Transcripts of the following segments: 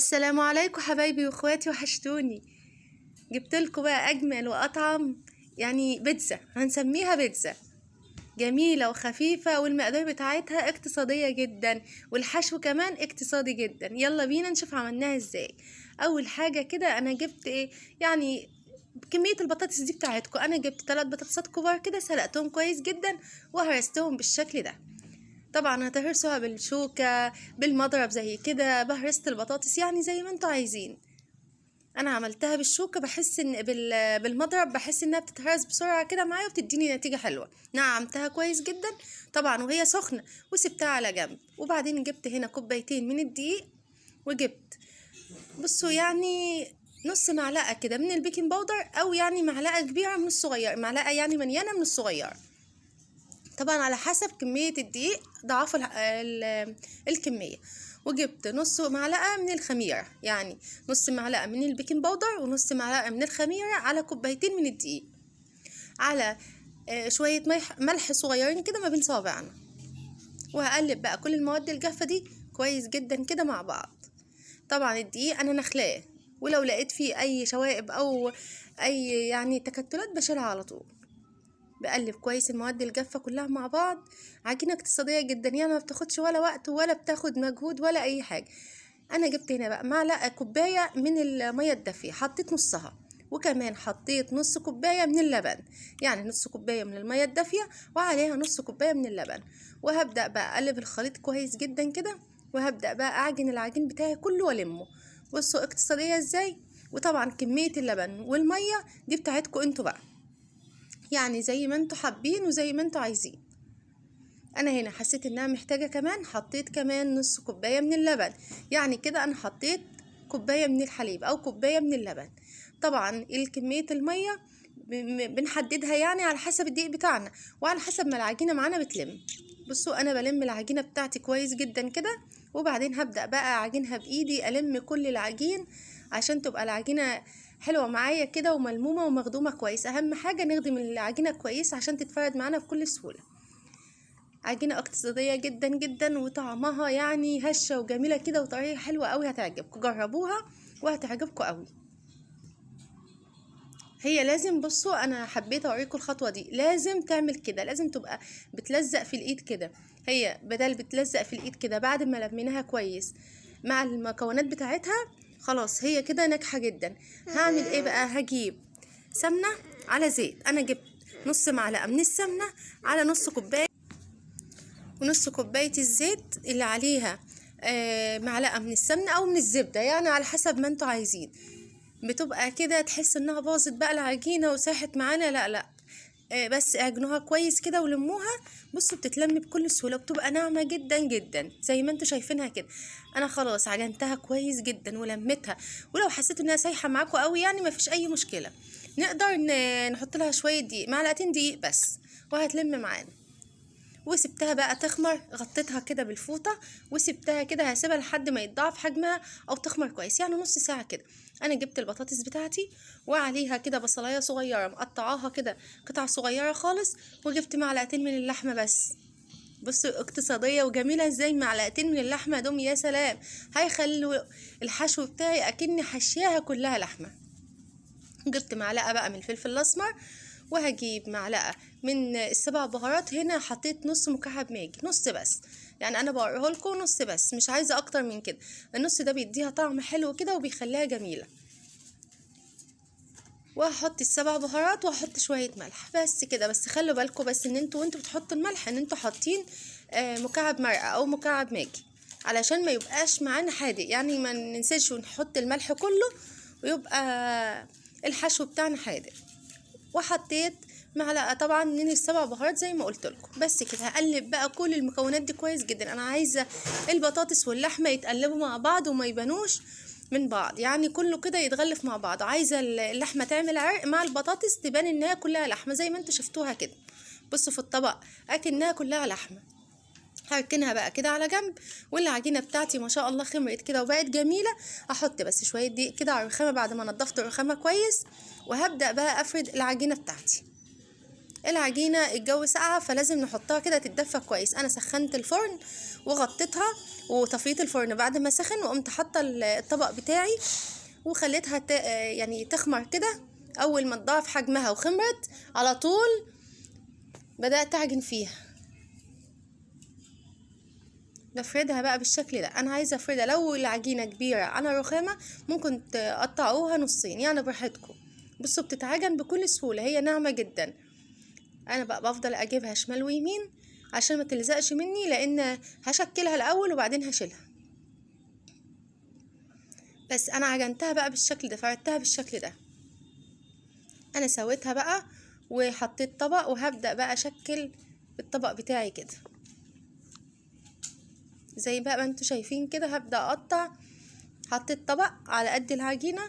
السلام عليكم حبايبي واخواتي، وحشتوني. جبتلكوا بقى اجمل واطعم يعني بيتزا، هنسميها بيتزا جميلة وخفيفة، والمقادير بتاعتها اقتصادية جدا، والحشو كمان اقتصادي جدا. يلا بينا نشوف عملناها ازاي. اول حاجة كده انا جبت ايه يعني كمية البطاطس دي بتاعتكم. انا جبت 3 بطاطسات كبار كده، سلقتهم كويس جدا وهرستهم بالشكل ده. طبعا هتهرسوها بالشوكة بالمضرب زي كده، بهرست البطاطس يعني زي ما انتوا عايزين. انا عملتها بالشوكة، بحس ان بالمضرب بحس انها بتتهرس بسرعة كده معايا وبتديني نتيجة حلوة. نعمتها كويس جدا طبعا وهي سخنة وسبتها على جنب. وبعدين جبت هنا كوبايتين من الدقيق، وجبت بصوا يعني نص معلقة كده من ال baking powder، او يعني معلقة كبيرة من الصغير، معلقة يعني مليانة من الصغير، طبعا على حسب كمية الدقيق ضعفوا الكمية. وجبت نص معلقة من الخميرة، يعني نص معلقة من ال baking powder ونص معلقة من الخميرة على كوبايتين من الدقيق، على شوية ملح صغيرين كده ما بين صوابعنا. وهقلب بقى كل المواد الجافة دي كويس جدا كده مع بعض. طبعا الدقيق انا نخلاه، ولو لقيت فيه اي شوائب او اي يعني تكتلات بشيلها على طول. بقلب كويس المواد الجافة كلها مع بعض. عجينة اقتصادية جدا، يعني ما بتاخدش ولا وقت ولا بتاخد مجهود ولا اي حاجة. انا جبت هنا بقى معلقة كوباية من المية الدافية، حطيت نصها، وكمان حطيت نص كوباية من اللبن، يعني نص كوباية من المية الدافية وعليها نص كوباية من اللبن. وهبدأ بقى اقلب الخليط كويس جدا كده، وهبدأ بقى اعجن العجين بتاعي كله والمه. بصوا اقتصادية ازاي. وطبعا كمية اللبن والمية دي بتاعتكم انتوا بقى، يعني زي ما انتوا حابين وزي ما انتوا عايزين. انا هنا حسيت انها محتاجة كمان، حطيت كمان نص كوباية من اللبن، يعني كده انا حطيت كوباية من الحليب او كوباية من اللبن. طبعا الكمية المية بنحددها يعني على حسب الدقيق بتاعنا وعلى حسب ما العجينة معانا بتلم. بصوا انا بلم العجينة بتاعتي كويس جدا كده، وبعدين هبدأ بقى اعجنها بايدي، الم كل العجين عشان تبقى العجينة حلوة معايا كده وملمومة ومخدومة كويس. اهم حاجة نخدم العجينة كويس عشان تتفرد معانا بكل سهولة. عجينة اقتصادية جدا جدا، وطعمها يعني هشة وجميلة كده وطريقة حلوة قوي، هتعجبكم، جربوها وهتعجبكم قوي. هي لازم بصوا انا حبيت اوريكم الخطوة دي، لازم تعمل كده، لازم تبقى بتلزق في الايد كده. هي بدل بتلزق في الايد كده بعد ما لميناها كويس مع المكونات بتاعتها، خلاص هي كده ناجحة جدا. هعمل ايه بقى؟ هجيب سمنة على زيت. انا جبت نص معلقة من السمنة على نص كوباية، ونص كوباية الزيت اللي عليها معلقة من السمنة او من الزبدة، يعني على حسب ما انتوا عايزين. بتبقى كده تحس انها باظت بقى العجينة وساحت معانا، لا لا، بس اعجنوها كويس كده ولموها. بصوا بتتلم بكل سهولة وبتبقى ناعمة جدا جدا زي ما انتوا شايفينها كده. انا خلاص عجنتها كويس جدا ولمتها، ولو حسيتوا انها سايحة معاكم قوي يعني مفيش اي مشكلة، نقدر نحط لها شوية دقيق، معلقتين دقيق بس، وهتلم معانا. وسبتها بقى تخمر، غطيتها كده بالفوطة وسبتها كده، هسيبها لحد ما يتضاعف حجمها او تخمر كويس، يعني نص ساعة كده. انا جبت البطاطس بتاعتي وعليها كده بصلاية صغيرة مقطعاها كده قطع صغيرة خالص، وجبت معلقتين من اللحمة بس. بصوا اقتصادية وجميلة ازاي، معلقتين من اللحمة دوم، يا سلام، هيخلوا الحشو بتاعي اكني حشياها كلها لحمة. جبت معلقة بقى من الفلفل الاسمر، وهجيب معلقة من السبع بهارات. هنا حطيت نص مكعب ماجي، نص بس، يعني انا بوريه لكم نص بس، مش عايزة اكتر من كده. النص ده بيديها طعم حلو كده وبيخليها جميلة. وهحط السبع بهارات وهحط شوية ملح بس كده. بس خلوا بالكم بس ان انتوا وانتوا بتحطوا الملح ان انتوا حاطين مكعب مرقة او مكعب ماجي، علشان ما يبقاش معانا حادق، يعني ما ننساش ونحط الملح كله ويبقى الحشو بتاعنا حادق. وحطيت معلقة طبعا من السبع بهارات زي ما قلت لكم. بس كده هقلب بقى كل المكونات دي كويس جدا. انا عايزة البطاطس واللحمة يتقلبوا مع بعض وما يبانوش من بعض، يعني كله كده يتغلف مع بعض. عايزة اللحمة تعمل عرق مع البطاطس، تبان انها كلها لحمة زي ما انتوا شفتوها كده. بصوا في الطبق اكنها كلها لحمة. هركنها بقى كده على جنب. والعجينة بتاعتي ما شاء الله خمرت كده وبقت جميلة. هحط بس شوية دقيق كده على الرخامة بعد ما نضفت الرخامة كويس، وهبدأ بقى افرد العجينة بتاعتي. العجينة الجو ساقعه فلازم نحطها كده تتدفى كويس. انا سخنت الفرن وغطيتها وطفيت الفرن بعد ما سخن، وقمت حاطه الطبق بتاعي وخليتها يعني تخمر كده. اول ما تضاعف حجمها وخمرت على طول بدات اعجن فيها. بفردها بقى بالشكل ده. انا عايزه افردها، لو العجينة كبيرة على الرخامه ممكن تقطعوها نصين يعني براحتكم. بصوا بتتعجن بكل سهولة، هي ناعمة جدا. انا بقى بفضل اجيبها شمال ويمين عشان ما تلزقش مني، لان هشكلها الاول وبعدين هشيلها. بس انا عجنتها بقى بالشكل ده، فردتها بالشكل ده. انا سويتها بقى وحطيت طبق، وهبدأ بقى اشكل بالطبق بتاعي كده زي بقى ما انتوا شايفين كده. هبدأ اقطع. حطيت طبق على قد العجينة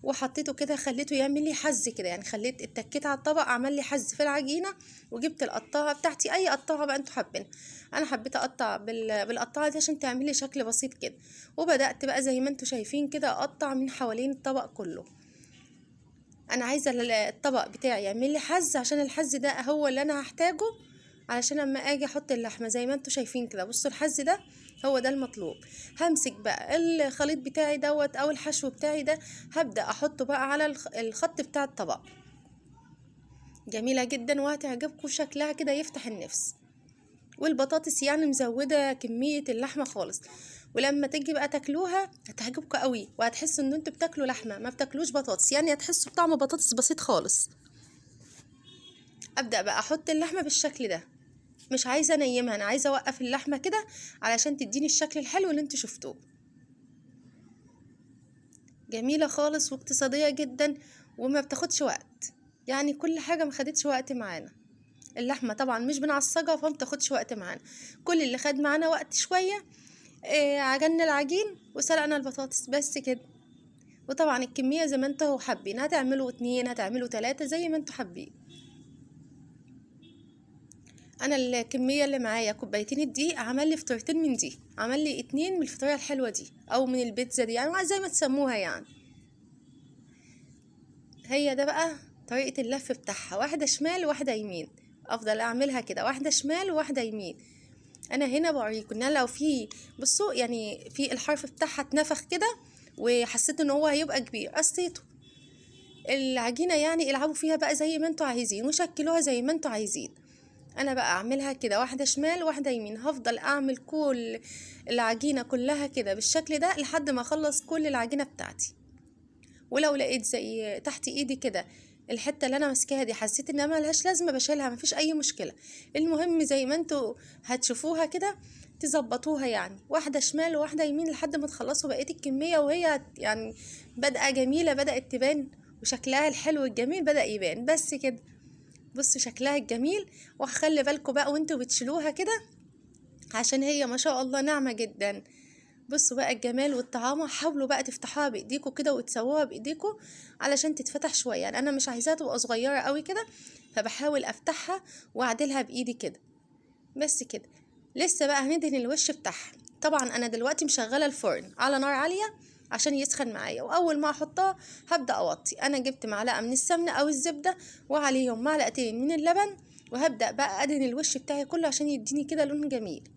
وحطيته كده، خليته يعمل لي حز كده، يعني خليت اتكيت على الطبق عمل لي حز في العجينة. وجبت القطاعة بتاعتي، اي قطاعة بقى انتوا حابينها. انا حبيت اقطع بالقطاعة دي عشان تعمل لي شكل بسيط كده. وبدأت بقى زي ما انتوا شايفين كده اقطع من حوالين الطبق كله. انا عايزة الطبق بتاعي يعمل لي حز، عشان الحز ده هو اللي انا هحتاجه علشان لما اجي احط اللحمة زي ما انتوا شايفين كده. بصوا الحز ده هو ده المطلوب. همسك بقى الخليط بتاعي دوت او الحشو بتاعي ده، هبدأ احطه بقى على الخط بتاع الطبق. جميلة جدا وهتعجبكم، شكلها كده يفتح النفس. والبطاطس يعني مزودة كمية اللحمة خالص، ولما تيجي بقى تاكلوها هتعجبكم قوي، وهتحسوا ان انتوا بتاكلوا لحمة ما بتاكلوش بطاطس، يعني هتحسوا بطعم بطاطس بسيط خالص. ابدأ بقى احط اللحمة بالشكل ده، مش عايزة انيمها، انا عايزة اوقف اللحمة كده علشان تديني الشكل الحلو اللي انتوا شفتوه. جميلة خالص واقتصادية جدا وما بتاخدش وقت، يعني كل حاجة ما خدتش وقت معانا. اللحمة طبعا مش بنعصجها فما بتاخدش وقت معانا. كل اللي خد معانا وقت شوية عجننا العجين وسلقنا البطاطس بس كده. وطبعا الكمية زي ما انتوا حابين، هتعملوا 2 هتعملوا 3 زي ما انتوا حابين. انا الكمية اللي معايا كوبايتين الدقيق عمل لي فطيرتين من دي، عمل لي 2 من الفطيرة الحلوة دي او من البيتزا دي، يعني زي ما تسموها يعني. هي ده بقى طريقة اللف بتاعها، واحدة شمال وواحدة يمين. افضل اعملها كده، واحدة شمال وواحدة يمين. انا هنا بوريكم ان لو في بصوا يعني في الحرف بتاعها اتنفخ كده وحسيت ان هو هيبقى كبير قصيته. العجينة يعني العبوا فيها بقى زي ما انتوا عايزين وشكلوها زي ما انتوا عايزين. انا بقى اعملها كده واحدة شمال واحدة يمين. هفضل اعمل كل العجينة كلها كده بالشكل ده لحد ما اخلص كل العجينة بتاعتي. ولو لقيت زي تحت ايدي كده الحتة اللي انا ماسكاها دي حسيت انها ملهاش لازمه بشيلها، مفيش اي مشكلة. المهم زي ما انتوا هتشوفوها كده تظبطوها، يعني واحدة شمال وواحدة يمين لحد ما تخلصوا بقية الكمية. وهي يعني بدأ جميلة، بدأت تبان وشكلها الحلو الجميل بدأ يبان بس كده. بصوا شكلها الجميل. وخلي بالكم بقى وانتوا بتشيلوها كده عشان هي ما شاء الله ناعمة جدا. بصوا بقى الجمال والطعامه. حاولوا بقى تفتحوها بايديكم كده وتسووها بايديكم علشان تتفتح شوية، يعني انا مش عايزاها تبقى صغيرة قوي كده، فبحاول افتحها واعدلها بايدي كده بس كده. لسه بقى هندهن الوش بتاعها. طبعا انا دلوقتي مشغله الفرن على نار عالية عشان يسخن معايا، واول ما احطها هبدا اوطي. انا جبت معلقه من السمنة او الزبدة وعليهم معلقتين من اللبن، وهبدا بقى ادهن الوش بتاعي كله عشان يديني كده لون جميل.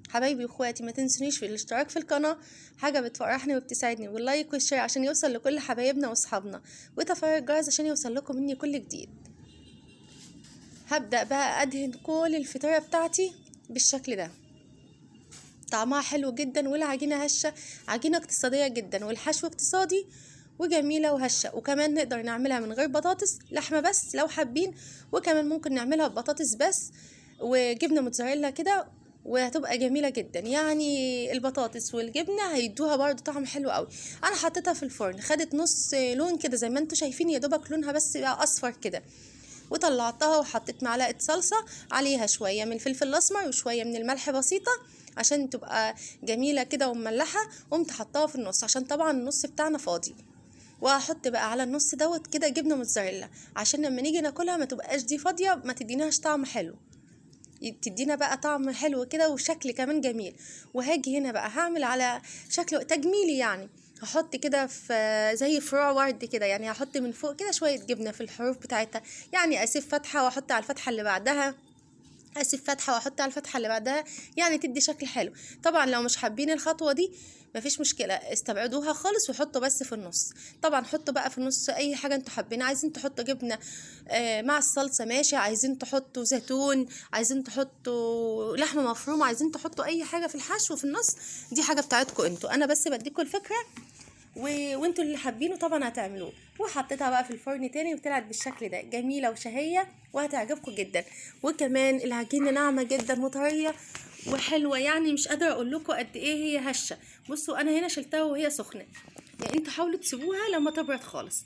حبايبي واخواتي ما تنسونيش في الاشتراك في القناة، حاجة بتفرحني وبتسعدني، وال like وال share عشان يوصل لكل حبايبنا واصحابنا، وتفعيل الجرس عشان يوصل لكم مني كل جديد. هبدا بقى ادهن كل الفطيره بتاعتي بالشكل ده. طعمها حلو جدا والعجينه هشه، عجينه اقتصادية جدا والحشو اقتصادي وجميلة وهشه. وكمان نقدر نعملها من غير بطاطس، لحمه بس لو حابين، وكمان ممكن نعملها ببطاطس بس وجبنه موتزاريلا كده، وهتبقى جميلة جدا. يعني البطاطس والجبنه هيدوها برضو طعم حلو قوي. انا حطيتها في الفرن خدت نص لون كده زي ما انتم شايفين، يا دوبك لونها بس بقى اصفر كده. وطلعتها وحطيت معلقه صلصه عليها شوية من الفلفل الاسمر وشوية من الملح بسيطة عشان تبقى جميلة كده ومملحه. قمت حطاها في النص عشان طبعا النص بتاعنا فاضي. وهحط بقى على النص دوت كده جبنه موتزاريلا عشان لما نيجي ناكلها ما تبقاش دي فاضية، ما تديناش طعم حلو، تدينا بقى طعم حلو كده وشكل كمان جميل. وهاجي هنا بقى هعمل على شكل تجميلي، يعني هحط كده في زي فروع ورد كده، يعني هحط من فوق كده شوية جبنه في الحروف بتاعتها، يعني اسيب فتحه واحط على الفتحة اللي بعدها، اسيب فتحه واحط على الفتحة اللي بعدها، يعني تدي شكل حلو. طبعا لو مش حابين الخطوة دي مفيش مشكلة، استبعدوها خالص وحطوا بس في النص. طبعا حطوا بقى في النص اي حاجة انتوا حابين، عايزين تحطوا جبنه مع الصلصه ماشي، عايزين تحطوا زيتون، عايزين تحطوا لحمه مفرومه، عايزين تحطوا اي حاجة في الحشو في النص، دي حاجة بتاعتكم انتوا، انا بس بديكم الفكرة وانتوا اللي حابينه طبعا هتعملوه. وحطيتها بقى في الفرن تاني وطلعت بالشكل ده، جميلة وشهيه وهتعجبكم جدا. وكمان العجينة ناعمة جدا وطريه وحلوه، يعني مش قادرة اقول لكم قد ايه هي هشه. بصوا انا هنا شلتها وهي سخنة، يعني انتوا حاولوا تسيبوها لما تبرد خالص.